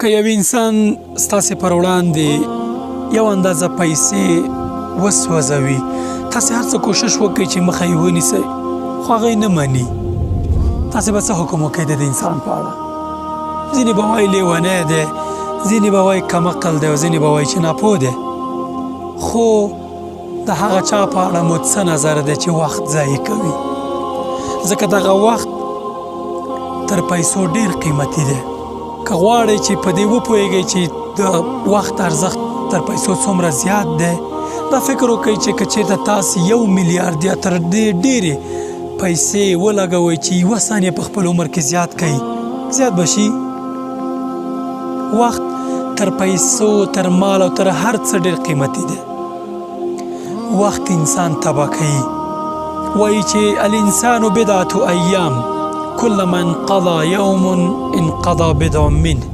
که یو انسان ستاسې پر وړاندې یو اندازه پیسې وسوځوي، تاسې هر څه کوشش وکړئ چې مخه یې ونیسئ، خو هغه یې نه مني، تاسې به څه حکم وکړئ د دې انسان په اړه؟ ځینې به وایي لیونی دی، ځینې به وایي کم عقل دی، او ځینې به وایي چې ناپوه دی. خو د هغه چا په اړه مو څه نظر دی چې وخت ضایع کوي؟ ځکه دغه وخت تر پیسو ډیر قیمتي دی. که غواړئ چې په دې وپوهیږئ چې د وخت ارزښت تر پیسو څومره زیات دی، دا فکر وکړئ چې که چیرته تاسو 1 میلیارد یا تر دې ډېرې پیسې ولګوئ چې یوه ثانیه په خپل عمر کې زیات کړئ، زیات به شي. وخت تر پیسو، تر مال او تر هر څه ډېر قیمتي دی. وخت انسان تباه کوي. وایي چې الانسان بدعة ایام، كلما انقضى يوم انقضى بضع منه.